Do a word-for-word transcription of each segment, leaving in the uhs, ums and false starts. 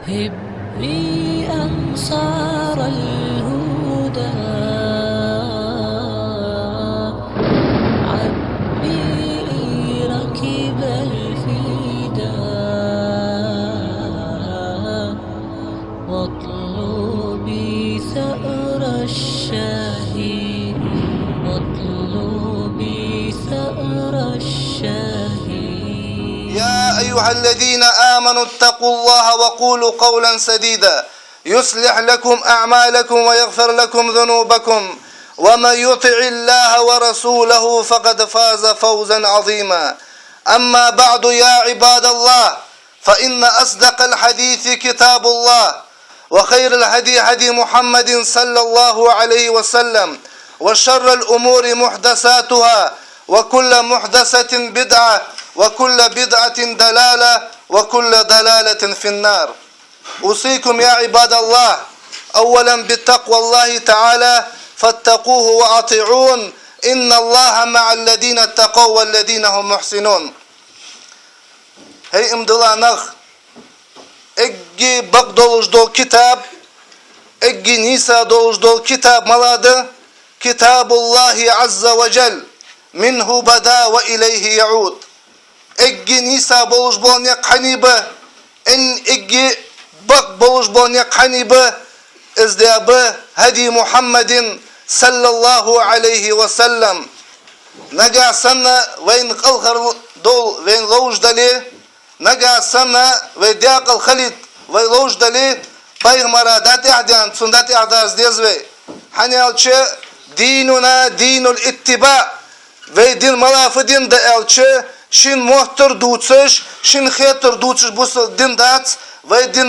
هبي أنصار الهدى، عبي ركب الفدا، واطلبي ثأر الشهيد، واطلبي ثأر الشهيد. يا أيها الذين آمنوا اتقوا الله وقولوا قولا سديدا، يصلح لكم أعمالكم ويغفر لكم ذنوبكم، ومن يطع الله ورسوله فقد فاز فوزا عظيما. أما بعد، يا عباد الله، فإن أصدق الحديث كتاب الله، وخير الهدي هدي محمد صلى الله عليه وسلم، وشر الأمور محدثاتها، وكل محدثة بدعة، وكل بدعة ضلالة، وكل ضلالة في النار. أوصيكم يا عباد الله أولا بتقوى الله تعالى، فاتقوه وأطيعون، إن الله مع الذين اتقوا والذين هم محسنون. ХӀей, иман дилла нах, эггара бакъ долаш дола китаб, эггара нийса долаш дола китаб малагӀа да? كتاب الله عز وجل، منه بدا وإليه يعود. Эггара нийса болаш бола никъ хьан ба, эггара бакъ болаш бола никъ хьан ба, из да هدي محمد صلى الله عليه وسلم. Нагахь санна вайна кӀалхардоал, вайна ловш дале, нагахь санна вай декъала хилийта, вай ловш дале, пайхамара дӀатӀехдаьнна, цунна дӀатӀехдарза деза вай. ХӀана аьлча, ديننا دين الاتباع. Вай ди малагӀа ди да аьлча, шийна моттар дувцаш, шийна хетар дувцаш бусалба ди дац, вай ди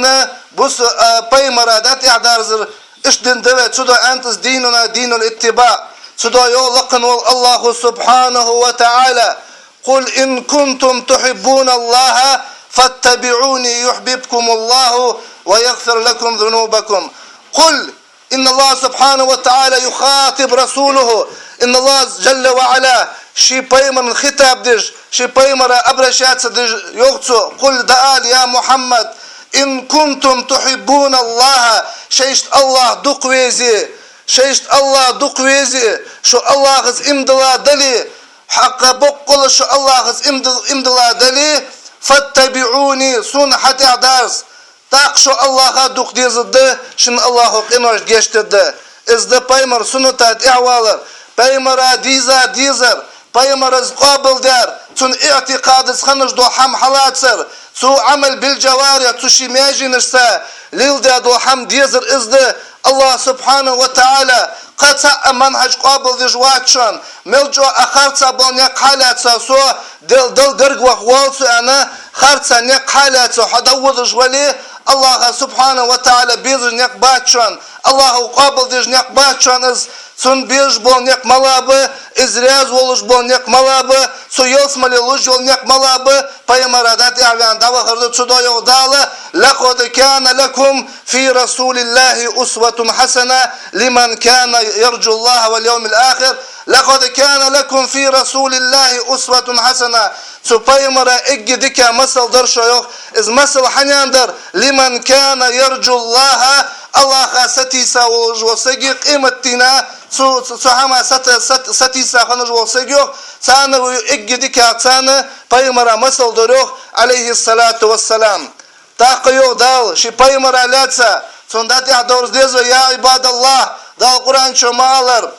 бус-, а, пайхамара дӀатӀехдарзар, иштта ди да вай, цудухьа аьннад из ديننا دين الاتباع. Цудухьа йоах лакха вола Аллахӏа سبحانه وتعالى: قل إن كنتم تحبون الله فاتبعوني يحببكم الله ويغفر لكم ذنوبكم. قل إن الله سبحانه وتعالى يخاطب رسوله. إن الله جل وعلا ший пайхамарна хитаб деш, ший пайхамара обращаться деш йоах цо: قل, дӀаала, يا محمد, إن كنتم تحبون الله, шоашта Аллахӏ дукха везе, шоашта Аллахӏ дукха везе, шо Аллахӏах иман дилла дале, хьакъ боккъала шо Аллахӏах иман дил-, иман дилла дале, فاتبعوني, сона хьатӀехдарза. ТӀаккха шо Аллахӏах дукха дезаргда, шун Аллахӏа къиношта гешт дергда. Из да пайхамара сунната тӀехьавалар, пайхамара дийзар дезар, пайхамара къоабалдар, цун иӀтикъадаца хинна дола хӀама хьалацар, цо Ӏамал بالجوارح, цо ший маьженашца леладаь дола хӀама дезар из да. Аллахӏ سبحانه وتعالى кхы цхьаккха манхӀаж къоабалдеш вац шоана, мел чӀоагӀа харцахьа бола никъ хьалаьца со, Дала, Дала гарга ваха воал со аьнна, харцахьа никъ хьалаьца хьо дӀаводаш вале, Аллахӏа سبحانه وتعالى безаш никъ бац шоана, Аллахӏа къоабалдеш никъ бац шоана из. Цунна безаш бола никъ малагӀа ба, из раьза волаш бола никъ малагӀа ба, цо ялсмале луш йола никъ малагӀа ба, пайхамара дӀатӀехваьнна дӀавахар да. Цудухьа йоах Дала: لقد كان لكم في رسول الله أسوة حسنة لمن كان يرجو الله واليوم الآخر. لقد كان لكم في رسول الله أسوة حسنة. Цу пайхамара эггара дика масал дар шоана, йоах. Из масал хьанна дар? لمن كان يرجو الله, Аллахӏах сатийса волаш вола саг, къематдийнах цу, цу, цу хӀамах сат-, сат-, сатийса хиннаш вола саг, йоах. Царна ва эггара дика, царна пайхамара масал дар, йоах, عليه الصلاة والسلام. ТӀаккха йоах Дала ший пайхамара лаьца, цунна дӀатӀехдарза деза вай, يا عباد الله, Дала Къуръан чу ма аллара: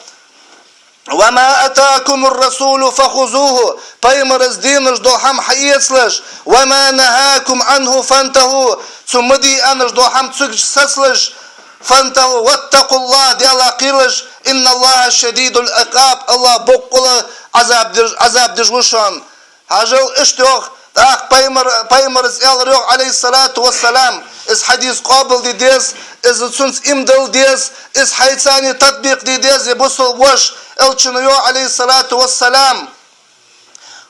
وما آتاكم الرسول فخذوه, пайхамара денна дола хӀама хьаэцалаш, وما نهاكم عنه فانتهوا, цо ма де аьнна дола хӀама цунгара сацалаш, فانتهوا واتقوا الله, Далах кхералаш, إن الله شديد العقاب, Аллахӏ боккъала Ӏазап деш, Ӏазап деш ва шоана. Хьажал, иштта йоах, тӀаккха пайхамар-, пайхамара аьлар, йоах, عليه الصلاة والسلام, из хьадис къоабалде деза, из цунца иман дилла деза, из хьайцане татбикъ де деза, е бусалба воша, элчано йоах, عليه الصلاة والسلام: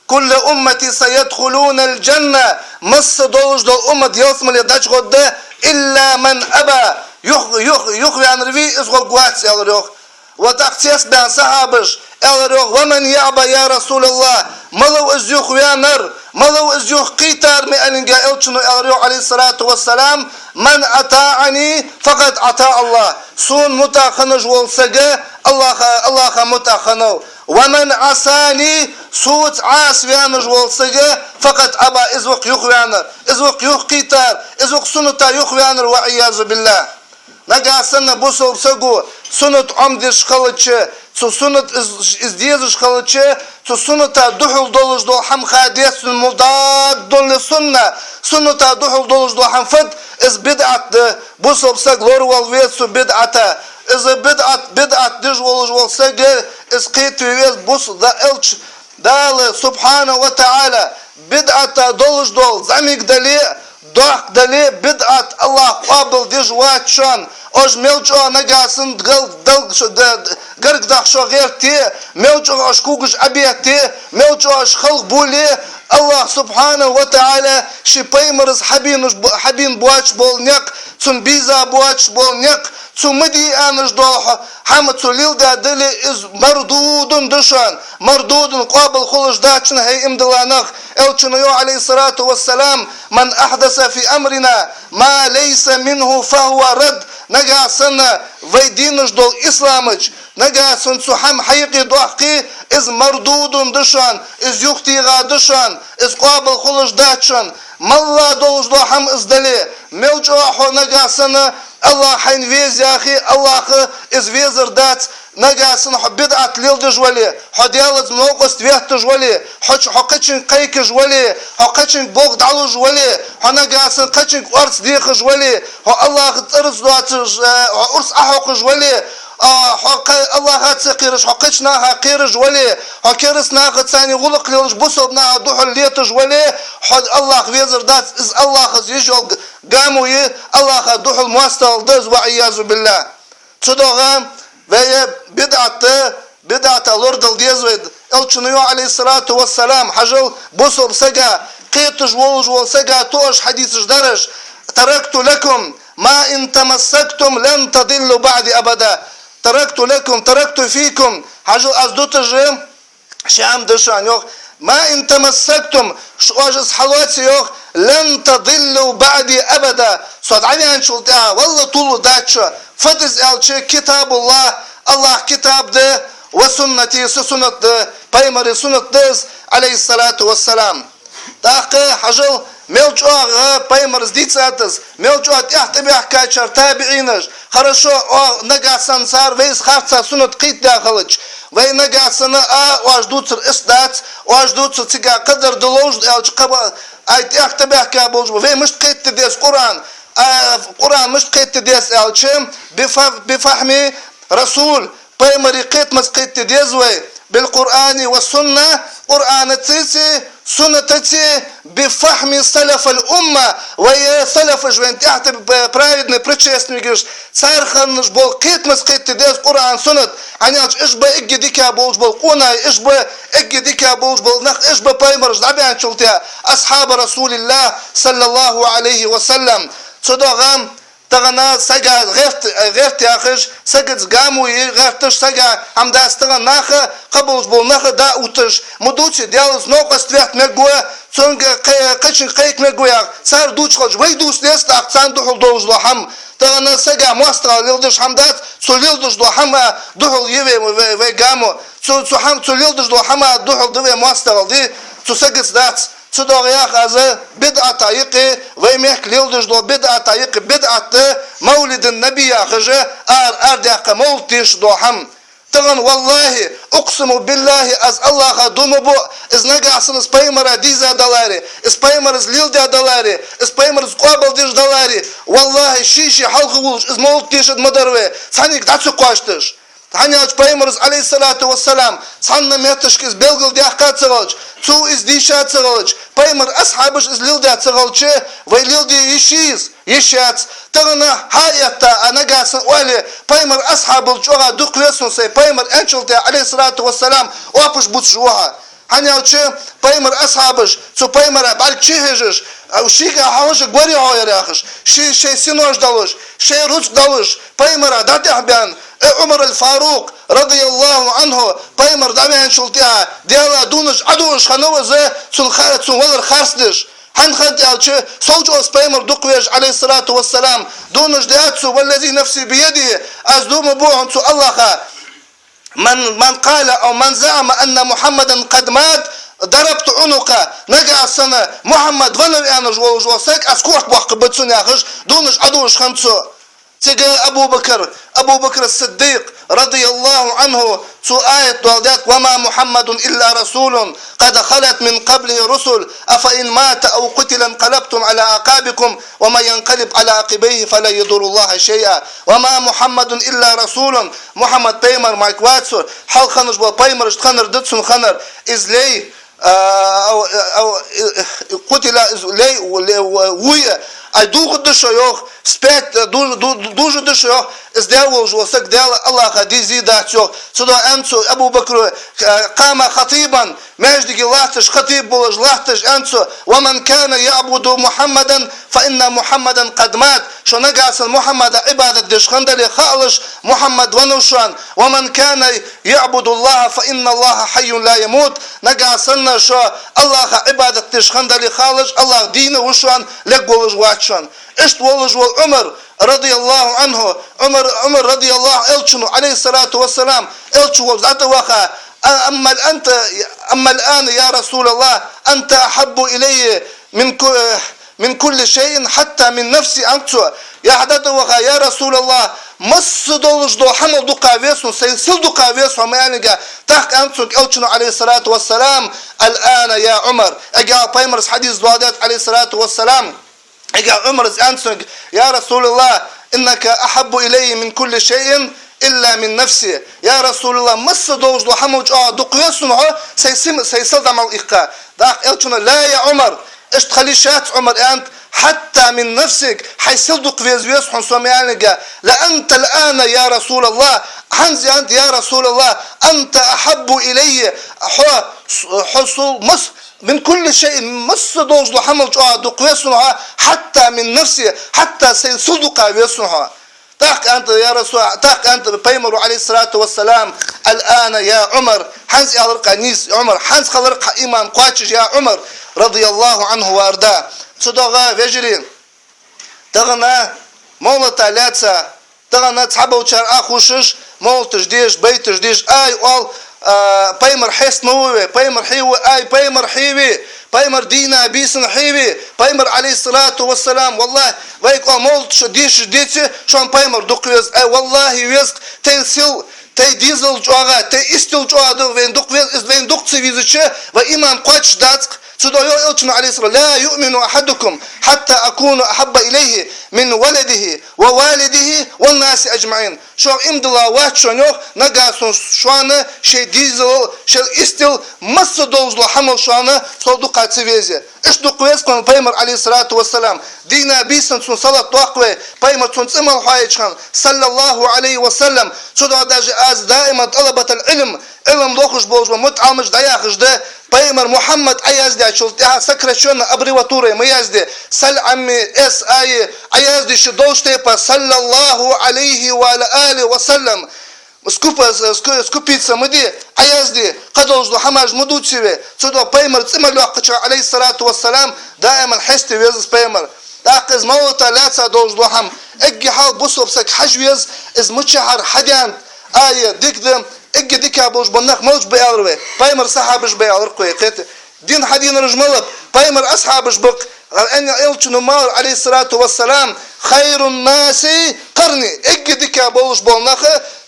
كل أمتي سيدخلون الجنة, масса долаш дола уммат ялсмале дӀачугӀоргда, إلا من أبى, юх-, юх-, юхаваьннар вий, из гӀоргвац, аьлар, йоах. Ва тӀаккха цецбаьнна сахьабаша аьлар, йоах: ومن يأبى يا رسول الله, малав из юхаваьннар, малав из юхакхийтар, ма аьннинге, элчано аьлар, йоах, عليه الصلاة والسلام: من أطاعني فقد أطاع الله. Сона мутӀахьа хиннаш вола саг АллахӀа, АллахӀа мутӀахьа хиннав. ومن عصاني, соца Ӏаса ваьннаш вола саг, فقد أبى, из ва-кх юхаваьннар, из ва-кх юхакхийттар, из ва-кх сунната юхаваьннар, والعياذ بالله. Нагахьа санна бусалба саго суннат Ӏомадеш хилча, цу суннат из, из дезаш хилча, цу сунната духьал долаш дола хӀама ха деза цунна, مضاد للسنة, сунната духьал долаш дола хӀама фуд, из бидӀат да, бусалба саг лоравала веза цу бидӀата. Из бидӀат, бидӀат деш волаш вола саг, из кхетаве веза бус-, да, элч-, Дала, субхьанаху ва таӀала, бидӀата долаш дола зӀамига дале а, доккха дале а, бидӀат АллахӀа къоабал деш вац шоана. Оаш мел чӀоагӀа нагахьа санна гал-, дал-, ш-, д-, д-, гаргадахьа шо гӀерте а, мел чӀоагӀа оаш когаш Ӏобетте а, мел чӀоагӀа оаш халхабувле а, АллахӀ субхьанаху ва таӀала ший пайхамарас хьабенаш бо-, хьабена боацаш бола никъ, цунна бийза боацаш бола никъ, цо ма де аьнна дола хӀа-, хӀама цо леладаь дале, из مردود да шоана, مردود, къоабал хулаш дац шоана, хӀай иман дилла нах. Элчано йоах, عليه الصلاة والسلام: من أحدث في أمرنا ما ليس منه فهو رد. Нагахьа санна вай динаш дола ислама чу, нагахьа санна цу хӀама хьаюкъедоаккхе, из مردود да шоана, из юхатеха да шоана, из къоабал хулаш дац шоана. МаллагӀа долаш дола хӀама из дале, мел чӀоагӀа хьо нагахьа санна АллахӀ хьайна веза яхе, АллахӀа из везар дац. Нагахьа санна хьо бидӀат леладеш вале, хьо Даьлаца новкъост ветташ вале, хьо ч-, хьо кхычунга кхайкаш вале, хьо кхычунга болх дӀалуш вале, хьо нагахьа санна кхычунга орц дехаш вале, хьо АллахӀа цӀерца доацаш, э, хьо урс Ӏохьокхаш вале, а, хьо кхы-, АллахӀа ца кхераш, хьо кхыча наха кхераш вале, хьо кераста нахаца царна гӀулакх лелаш, бусалба наха духьал леташ вале, хьо АллахӀ везар дац, из АллахӀа езаш йола г-, гамо я, АллахӀа духьал моастагӀал да из, والعياذ بالله. Цудухьа вай бидӀат, бидӀата лорадала деза вай. Элчано йоах, عليه الصلاة والسلام, хьажал, бусалба сага, кхеташ волаш вола сага тоъаш хьадисаш дар уж: تركت لكم ما إن تمسكتم لن تضلوا بعدي أبدا. تركت لكم، تركت فيكم. Хьажал, аз дуташ ши хӀама да шоана, йоах: ما إن تمسكتم, ш-, оаш из хьалоаце, йоах, لن تضلوا بعدي أبدا. Со дӀаваьнначул тӀехьагӀа валлахӀи туллуш дац шо. Фуд из аьлча, كتاب الله, АллахӀа китаб да, وسنتي, са суннат да, пайхамара суннат да из, عليه الصلاة والسلام. ТӀаккха хьажал, мел чӀоагӀа пайхамарас дийцад из, мел чӀоагӀа тӀехьа тӀабаьхкачар, табиӀинаш. Хорошо, о, нагахьа санна цар вайца харцахьа суннат кхетадаь хилча, вай нагахьа санна, а, оаш дувцар иштта дац, оаш дувцар цига кхыдар да ловш да аьлча, кхаба-, ай тӀехьа тӀабаьхка болаш ба. Вай мишта кхетаде деза Къуръан? А, Къуръан мишта кхетаде деза аьлча, بف-, بفهم الرسول, пайхамара кхетамца кхетаде деза вай, بالقرآن والسنة, Къуръанаца а, суннатаца а, بفهم سلف الأمة, вай салафаш, вайна тӀехьа тӀа б-, праведный предшественникаш, цар хиннаш бола кхетамца кхетаде деза Къуръан, суннат. ХӀана аьлча уж ба эггара дика болаш бола къонаи, уж ба эггара дика болаш бола нах, уж ба пайхамараш дӀабаьнначул тӀехьагӀа, أصحاب رسول الله صلى الله عليه وسلم. Цудухьа тахан сага гӀерт, гӀерт яхаш, сагаца гамо е гӀерташ, сага хӀама дац, тахан наха, кхыболаш бола наха дӀаотташ, ма дувце, Даьлаца новкъост ветта мегаш ва, цунга кхы-, кхычунга кхайка мегаш ва яхаш, цар дувцаш хилча, вай дувца деза тӀаккха царна духьал долаш дола хӀама. Тахан сага моастагӀал леладеш хӀама дац, цо леладеш дола хӀама духьал я вай, вай, вай гамо. Цо, цо хӀам-, цо леладеш дола хӀама духьал да вай моастагӀал де, цу сагаца дац. Цудухьа йоах аз, бидӀата юкъе, вай мехка леладеш дола бидӀата юкъе, бидӀат да мавлидун-наби яхаш, ара, арадаьккха мовлид дешаш дола хӀама. Тахан, валлахӀи, أقسم بالله, аз АллахӀа дув ма буъ, из нагахьа санна из пайхамара дийза даларе, из пайхамарас леладаь даларе, из пайхамарас къоабал деш даларе, валлахӀи, ший-ший хьалха волаш из мовлид дешаргда ма дар вай, цхьаннега дӀа ца кхоачийташ. ХӀана аьлча пайхамарас, عليه الصلاة والسلام, цхьанна метташка из белгалдаьккха ца хилча, цо из дийша ца хилча, пайхамара асхьабаша из леладаь ца хилча, вай леладе йиш йий из? Йиш яц. Тахан хьаэтта а нагахьа санна оале, пайхамара асхьабал чӀоагӀа дукха веза сона, сай пайхамар аьнначул тӀехьагӀа, عليه الصلاة والسلام, оапаш бувцаш ва хьо. ХӀана аьлча пайхамара асхьабаш, цу пайхамара бӀарга чухьежаш, а, шийга хьалхашка гори хьояр яхаш, ший, шоай синош дӀалуш, шоай рузкъ дӀалуш, пайхамара дӀатӀехьабаьнна, э, Ӏумар аль-Фарукъ, رضي الله عنه, пайхамар дӀаваьнначул тӀехьагӀа, Даьла дувнаш Ӏодувлаш хиннав из, цун ха-, цун валар харцдеш. ХӀана хиннад аьлча, сов чӀоагӀа пайхамар дукха везаш, عليه الصلاة والسلام, дувнаш даьд цо: والذي نفسي بيده, аз дув ма буъ хьона цу АллахӀа, من، من قال أو من زعم أن محمدا قد مات ضربت عنقه, нагахьа санна Мухьаммад веннав аьнна волаш вола саг, аз корта боаккхаргба цун, яхаш, дувнаш Ӏодувцаш хиннад цо. Цига Абу Бакр, Абу Бакр ас-Сиддикъ, رضي الله عنه, цо аят доаладаьд: وما محمد إلا رسول قد خلت من قبله الرسل أفإن مات أو قتل انقلبتم على أعقابكم ومن ينقلب على عقبيه فلن يضر الله شيئا وما محمد إلا رسول. Мухьаммад пайхамар мара вац, хьалха хиннаш бола пайхамараш хиннар да цун хиннар, из лей, а, ав, ав, э, قتل, из лей, ле-, вуй, ай дувгӀаргда шо, йоах, вспять, ду-, ду-, дувжаргда шо, йоах, из даь волаш вола саг Даьла АллахӀа дийзадац, йоах. Цудухьа аьннад цо Абу Бакра, э, قام خطيبا, маьждиге латташ, хатиб волаш латташ, аьннад цо: ومن كان يعبد محمدا فإن محمدا قد مات. Шо нагахьа санна Мухьаммада Ӏибадат деш хиннадале, хаалаш, Мухьаммад веннав шоана. ومن كان يعبد الله فإن الله حي لا يموت. Нагахьа санна шо АллахӀа Ӏибадат деш хиннадале, хаалаш, АллахӀ дийна ва шоана, лергволаш вац шоана. Иштта волаш вола Ӏумар, رضي الله عنه, Ӏумар, Ӏумар, رضي الله, Элчано, عليه الصلاة والسلام, Элча волча дӀатӀаваха: أما أنت، أما الآن يا رسول الله أنت أحب إلي من ك-، من كل شيء حتى من نفسي, аьннад цо. Яхь дӀатӀаваха: يا رسول الله, масса долаш дола хӀамал дукха веза хьона, сай сел дукха веза хьона, ма аьннадий. ТӀаккха аьннад цунга Элчано, عليه الصلاة والسلام: الآن يا عمر. Эггара пайхамара хьадис доаладаьд, عليه الصلاة والسلام. Эггара Ӏумара аьннад цунга: يا رسول الله إنك أحب إلي من كل شيء إلا من نفسي. يا رسول الله, масса долаш дола хӀамал чӀоагӀа дукха веза хьона хьо, сай сим-, сай сел дӀа мел иккха. ТӀаккха Элчано: لا يا عمر, иштта хила йиш яц, Ӏумар, аьннад, حتى من نفسك, хьай сел дукха веза веза хьона со, ма аьннадий. لأنت الآن يا رسول الله, хӀанз, аьннад, يا رسول الله, أنت أحب إلي, хьо, хьо сол мас-, من كل شيء, масса долаш дола хӀамал чӀоагӀа дукха веза хьона хьо, حتى من نفسي, хьатта сай сел дукха веза хьона хьо. ТӀаккха аьннад, я Расул, тӀаккха аьннад пайхамара, عليه الصلاة والسلام: الآن يا عمر, хӀанз аьлар-кх нийса, Ӏумар, хӀанз хилар-кх хьа иман кхоачаш, я Ӏумар, رضي الله عنه وأرضاه. Цудухьа, вежарий, тахан мовлата лаьца, тахан цхьаболчар Ӏохувшаш, мовлаташ деш, байташ деш, ай, оал, а, пайхамар хьеста ма вий вай, пайхамар хьий вий, ай, пайхамар хьий вий, пайхамар дийнахьа-бийсанна хьий вий, пайхамар, عليه الصلاة والسلام, валлахӀи, вайга оал, мовлаташ дешаш деце, шоана пайхамар дукха веза, ай, валлахӀи, веза-кх, тхоай сел, тхоай дезал чӀоагӀа, тхоай истил чӀоагӀа да вайна дукха веза, из вайна дукха ца везача, вай иман кхоачаш дац-кх. Цудухьа йоах Элчано, عليه الصلاة: لا يؤمن أحدكم حتى أكون أحب إليه من ولده ووالده والناس أجمعين. Шоах иман дилла вац шоана, йоах, нагахьа санна шоана шоай дезал, шоай истил, масса долаш дола хӀамал шоана сел дукха ца везе. Иштта дукха веза хьона пайхамар, عليه الصلاة والسلام. Дийнахьа-бийсанна цунна салот доаккх вай, пайхамар, цун цӀи мел хьоахавеча хана, صلى الله عليه وسلم. Цудухьа даже аз даиман طلبة العلم, Ӏилма лохаш болаш бола мутаӀаламаш дӀаяхаш да, пайхамар Мухьаммад Ӏояздаьчул тӀехьа, сокращённо, аббревиатурой ма язде, сал Ӏамми, эс ай, Ӏоязде ше долча тайпара, صلى الله عليه وعلى آله وسلم. Скупа-, ску-, скупица ма де, Ӏоязде, кхыдолаш дола хӀамаш ма дувций вай. Цудухьа пайхамара цӀи мел йоаккхача, عليه الصلاة والسلام, даиман хьесте веза из пайхамар. ТӀаккха из мовлата лаьца долаш дола хӀама, эггара хьалха бусалба саг хьажа веза, из мичахьара хьадаьннад, ай, дика да, эггара дика болаш бола нах малаш ба аьлар вай? Пайхамара асхьабаш ба аьлар-кх вай, кхетий? Дин хьадийнараш малаб? Пайхамара асхьабаш ба-кх. Ӏа-, Элчано ма аьлар, عليه الصلاة والسلام: خير الناس قرني. Эггара дика болаш бола нах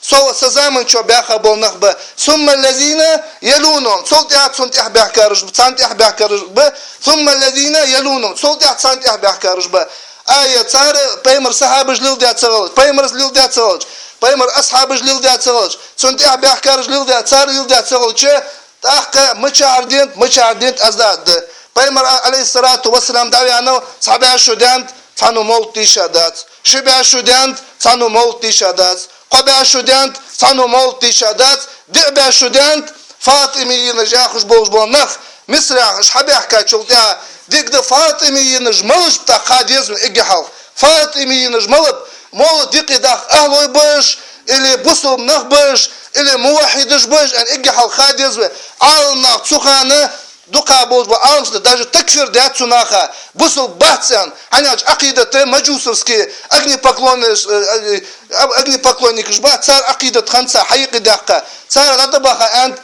са, са заман чу баьха бола нах ба. ثم الذين يلونهم. Цул тӀехьа царна тӀехьа баьхкараш ба, царна тӀехьа баьхкараш ба. ثم الذين يلونهم. Цул тӀехьа царна тӀехьа баьхкараш ба. Ай, цар, пайхамара асхьабаш леладаь ца хилча, пайхамара леладаь ца хилча, пайхамара асхьабаш леладаь ца хилча, цунна тӀехьа баьхкараш леладаь, цар леладаь ца хилча, тӀаккха мичахьара денад, мичахьара денад, аз дӀаоал. Пайхамар, عليه الصلاة والسلام, дӀаваьннав, цхьа бӀаь шу даьннад, цхьанне мовлат дийша дац. Ши бӀаь шу даьннад, цхьанне мовлат дийша дац. Кхо бӀаь шу даьннад, цхьанне мовлат дийша дац. Диъ бӀаь шу даьннад, фатимиинаш яхаш болаш бола нах, Мисрах уж хьабаьхкачул тӀехьа, дика да, фатимиинаш малаш ба тӀаккха ха деза вайна эггара хьалха. Фатимиинаш малаш ба? Мовлат декъе даккха ахӀлой ба уж, или бусалба нах ба уж, или муваххьидаш ба уж, аьнна, эггара хьалха ха деза вайна. Ӏаламнаха цу хана дукха болаш бола Ӏаламнаха даже такфир даьд цу наха, бусалба бац аьнна, хӀана аьлча Ӏакъидат мажусовский, огнепоклонниш-, э, э, огнепоклонникаш бац, цар Ӏакъидат хиннад цар хьаюкъедаьккха, цар дӀатӀабаха аьннад,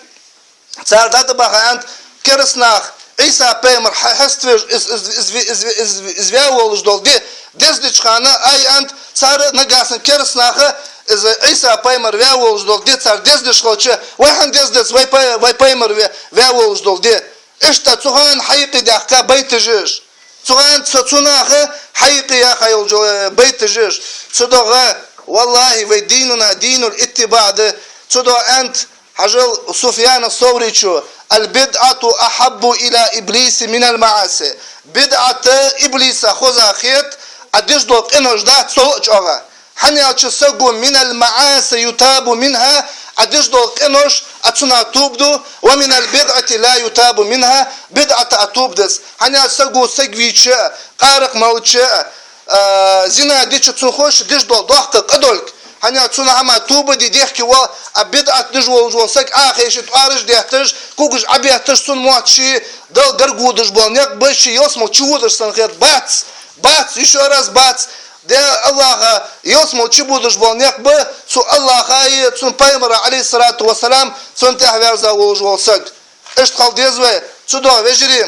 цар дӀатӀабаха аьннад кераста наха, Ӏийса пайхамар хьа-, хьаставеш, из, из ваь волаш дола ди дездеча хана, ай аьннад цар, нагахьа санна кераста наха, из Ӏийса пайхамар ваь волаш дола ди цар дездеш хилча, вай хӀана дездац вай пай-, вай пайхамар ваь, ваь волаш дола ди? Иштта цу хана хьаюкъедаьхка байташ я уж. Цу хана цу, цу наха хьаюкъеяьха йола, э, байташ я уж. Цудухьа, валлахӀи, вай динуна динул иттибаӀ да. Цудухьа аьннад, хьажал, Суфьяна Соврийчо: «البدعة أحب إلى إبليس من المعاصي». БидӀат иблиса хоза хет, Ӏа деш дола къинош дац цул а чӀоагӀа. ХӀана аьлча саго «من المعاصي يتاب منها», Ӏа деш дола къинош, Ӏа цунах тоба ду, «ومن البدعة لا يتاب منها», бидӀата Ӏа тоба дац. ХӀана аьлча саго саг вийча, къаракъ мелча, а, зина дича цунна ховш деш дола доккха къа долга. ХӀана аьлча цунна хӀама тоба де дехке вола, а бидӀат деш волаш вола саг Ӏохайша, тӀоараш детташ, когаш Ӏобетташ, цунна мотт ший Далла гарга водаш бола никъ ба, ший ялсмала чуводаш санна хет. Бац, бац, ещё раз бац. Даьла, АллахӀа ялсмала чубодаш бола никъ ба цу АллахӀаи цун пайхамара, عليه الصلاة والسلام, цунна тӀехьа верза волаш вола саг. Иштта хила деза вай. Цудухьа, вежарий,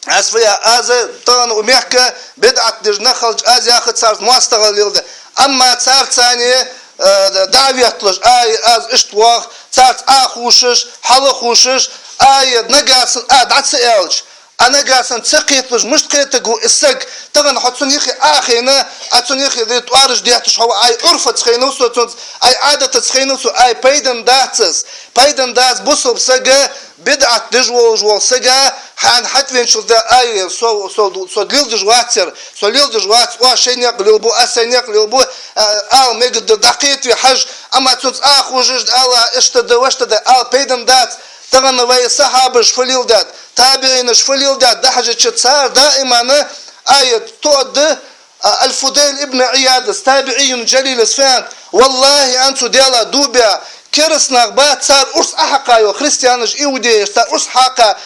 аз фу я, аз тахан укх мехка бидӀат деш нах хилча, аз яхац царца моастагӀал леладе. Амма царца цхьана, э, дӀа а ветталуш, ай, аз иштта воагӀа, царца Ӏохувшаш, хьалхувшаш, ай, нагахьа санна а дӀа ца аьлча, а нагахьа санна ца кхеталуш, мишта кхетаргва из саг? Тахан хьо цунна юхе Ӏохайна, Ӏа цунна юхе тӀоараш детташ хьо ва, ай, Ӏурфаца хайнав со цунца, ай, Ӏадатаца хайнав со, ай, пайдана дац из, пайдана дац бусалба сага, бидӀат деш волаш вола сага, хьайна хьатӀавеначул тӀехьа, ай, со, со, со леладеш вац ер, со леладеш вац, оаш шоай никъ лелабу, аз сай никъ лелабу, а, ала мегаргда, дӀакхетаве хьажа, амма цунца Ӏохувшаш, ала, иштта да, вешта да, ала пайдана дац. Тахан вай сахьабаш фу леладаьд, табиӀинаш фу леладаьд, дӀахьажача цар даиман, ай, тоъад, а, Аль-Фудайл ибн Ӏияда, табиӀийюн джалила, фу аьннад: «ВаллахӀи, аьннад цо, Даьлах дув биа, кераста нах ба, цар урс Ӏохьакха йоах, христианаш, иудеяш, цар урс хьакха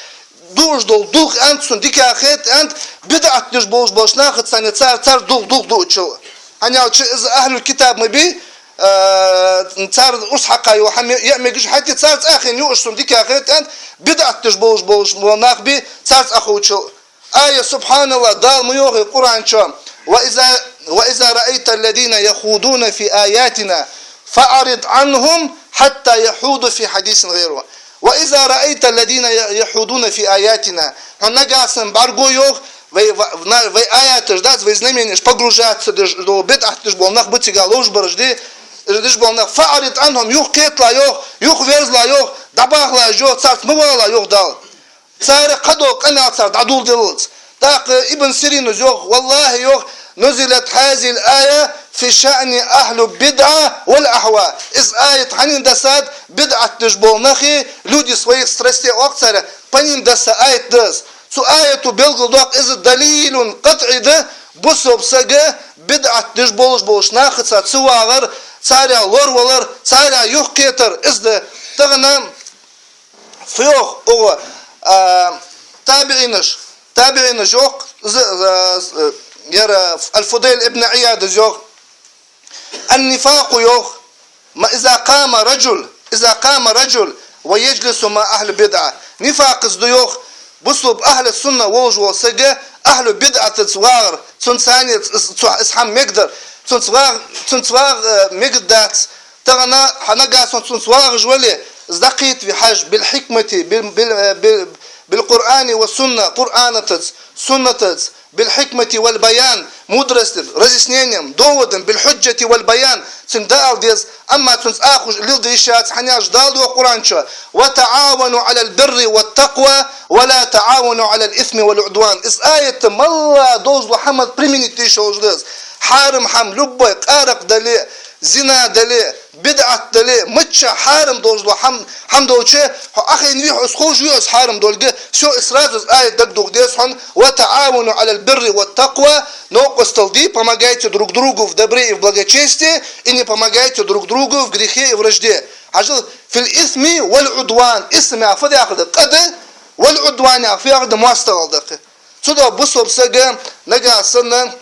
дуаш дола дулх, аьннад, сона дикагӀа хет, аьннад, бидӀат деш болаш болча нахаца цхьана, цар, цар дулх, дулх дуачул». ХӀана аьлча из ахьлул-китаб ма бий, а, цар урс хьакха йола хӀама яа мегаш, хӀаьта царца Ӏохайна юаш сона дикагӀа хет, аьннад, бидӀат деш болаш, болаш бола нах бий, царца Ӏохувчул. Ай, субхьаналлахӀ, Дала ма йоахий Къуръан чу: «وإذا، وإذا رأيت الذين يخوضون في آياتنا فأعرض عنهم حتى يخوضوا في حديث غيره». «وإذا رأيت الذين يخوضون في آياتنا». Хьо нагахьа санна бӀаргаго йоах, вай, ва-, на-, вай аяташ дац, вай знаменеш погружаться деш, до бидӀат деш бола нах ба цига ловш бараш де, деш бола нах, «فأعرض عنهم», юхакхеталахь йоах, юхаверзалахь йоах, дӀабахалахь уж йоах, царца ма валалахь йоах Дала. Цар кхы дола къамаьл цар дӀадоладеллалца. ТӀаккха Ибн Сирина йоах, валлахӀи йоах: «نزلت هذه الآية في شأن أهل البدع والأهواء». Из аят хьанна даьссад? БидӀат деш бола нахи, люди своих страстей оал царех, по ним даьсса аят да из. Цу аято белгалдоаккх из, دليل قطعي да, бусалба сага бидӀат деш болаш болча нахаца ца вагӀар, царех лоравалар, царех юхакхетар из да. Тахан фу йоах укх, а, табиӀинаш, табиӀинаш йоах, з-, з-, з-, ер Аль-Фудайл ибн Ӏияда йоах: «النفاق», йоах, «ما إذا قام رجل، إذا قام رجل ويجلس مع أهل البدعة». Нифакъ из да йоах, бусалба ахьлу сунна волаш вола саг ахьлу бидӀатаца вагӀар, цунца цхьана из, цу-, из хӀама мегаргдар, цунца вагӀ-, цунца вагӀа, э, мегаргдац. Тахан хьо нагахьа санна цунца вагӀаш вале, из дӀакхетаве хьажа, بالحكمة، بال-, بال-, بال-, بالقرآن والسنة, Къуръанатаца, суннатаца, بالحكمة والبيان, мудростью, разъяснением, доводом, بالحجة والبيان, цунга дӀаала деза, амма цунца Ӏохувш леладе йиш яц, хӀана аьлча Дала йоах Къуръан чу: «وتعاونوا على البر والتقوى ولا تعاونوا على الإثم والعدوان». Из аят малла долаш дола хӀаман применить де йиш йолаш да из. Хьарам хӀама, любой, къаракъ дале, зина дале, бидӀат дале, мичча хьарам долаш дола хӀам-, хӀама долча, хьо Ӏохайна вий, хьо из ховш вий из хьарам долга, всё, и сразу из аят дагадоха деза хьона: «وتعاونوا على البر والتقوى», новкъостал де, помогайте друг другу в добре и в благочестии, и не помогайте друг другу в грехе и вражде. Хьажал, «في الإثم والعدوان», исм яхар фу да яхар да, къа да, والعدوان, фу яхар да, моастагӀал да-кх. Цудухьа бусалба сага нагахьа санна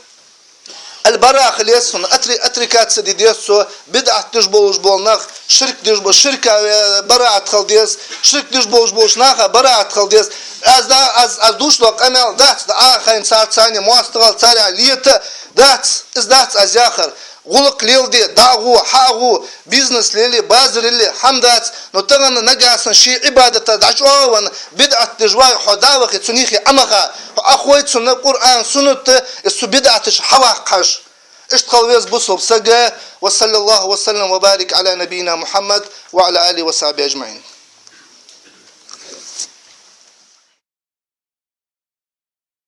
албараъ хила еза цунна, отре-, отрекаться де деза цо, бидӀат деш болаш бола нах, ширк деш бо-, ширка, э, бараъат хила деза, ширк деш болаш болча наха бараъат хила деза. Аз да, аз, аз дувцаш дола къамаьл дац, да, а, хайна цар-, царна моастагӀал, царех лета, дац, из дац аз яхар. ГӀулакх леладе, дӀа а гӀо, хьа а гӀо, бизнес лелае, базар лелае, хӀама дац, но тахан нагахьа санна ший Ӏибадата дӀачӀоагӀвенна, бидӀат деш вагӀе, хьо дӀавахе цунна юхе Ӏомаха, хьо Ӏохой цунна Къуръан, суннат, из цу бидӀата чу хьаваккха хьажа. Иштта хила веза бусалба саг. وصلى الله وسلم وبارك على نبينا محمد وعلى آله وصحبه أجمعين.